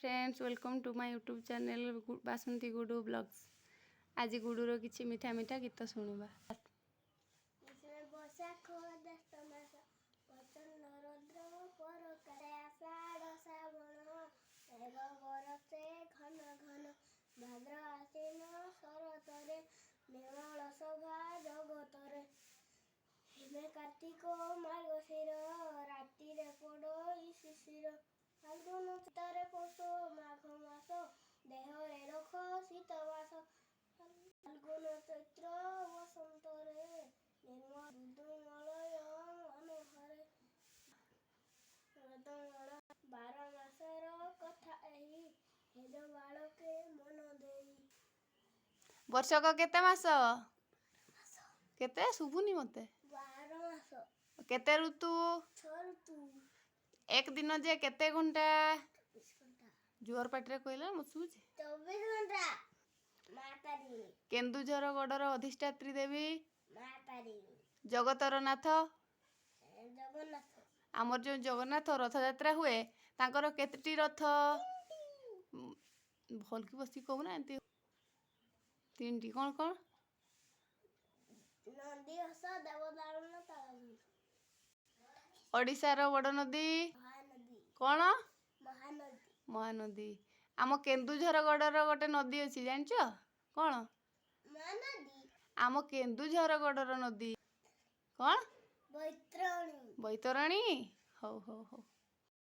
Friends, welcome to my YouTube channel Basanti Gudu blogs. ଆଜି ଗୁଡୁର କିଛି ମିଠା ମିଠା ଗୀତ ଶୁଣିବା। ବୈଶାଖ ଜ୍ୟେଷ୍ଠ ମାସ, ପ୍ରଚଣ୍ଡ ରୌଦ୍ର ପରକାରେ। ଆଷାଢ଼ ଶ୍ରାବଣ ମେଘ ବରଷେ ଘନ ଘନ। ଭାଦ୍ର ଆଶ୍ୱିନ ଶରତରେ ନିର୍ମଳ ଶୋଭା ଜଗତରେ। ହେମେ କାର୍ତ୍ତିକ ମାର୍ଗଶିର, ରାତିରେ ପଡ଼ଇ ଶିଶିର। ଫାଲ୍ଗୁନ ଶୀତରେ ପୋଷ ମାଘ ମାସ, ଦେହରେ ରଖ ଶୀତବାସ। ଫାଲ୍ଗୁନ ଚୈତ୍ର ବସନ୍ତରେ ନିର୍ମଳ ମୃଦୁ ମଳୟ ମନୋହରେ। 12 ମାସର କଥା ଏହି, ହେ ବାଳକେ ମନ ଦେଇ। ବର୍ଷକ କେତେ ମାସ? କେତେ? ଶୁଭୁନି ମତେ। 12 ମାସ। କେତେ ଋତୁ? 6 ଋତୁ। ଏକ ଦିନ ଯେ କେତେ ଘଣ୍ଟା? 24 ଘଣ୍ଟା। ଜୋର ପାଟିରେ କହିଲେ ମତେ ଶୁଭୁଛି। 24 ଘଣ୍ଟା। ମା ତାରିଣୀ। କେନ୍ଦୁଝର ଗଡ଼ର ଅଧିଷ୍ଠାତ୍ରୀ ଦେବୀ? ମା ତାରିଣୀ। ଜଗତର ନାଥ? ଜଗନ୍ନାଥ। ଆମର ଯେଉଁ ଜଗନ୍ନାଥ ରଥଯାତ୍ରା ହୁଏ, ତାଙ୍କର କେତେଟି ରଥ? ଭଲକି ବସିକି କହୁନା ଏମିତି। ତିନିଟି। କ'ଣ କ'ଣ? ନନ୍ଦିଘୋଷ, ଦେବଦାଳନ, ତାଳଧ୍ୱଜ। ଓଡ଼ିଶାର ବଡ଼ ନଦୀ? ମହାନଦୀ। କ'ଣ? ମହାନଦୀ। ମହାନଦୀ। ଆମ କେନ୍ଦୁଝର ଗଡ଼ର ଗୋଟେ ନଦୀ ଅଛି, ଜାଣିଛ କ'ଣ? ମହାନଦୀ। ଆମ କେନ୍ଦୁଝର ଗଡ଼ର ନଦୀ କ'ଣ? ବୈତରଣୀ। ବୈତରଣୀ। ହଉ ହଉ ହଉ।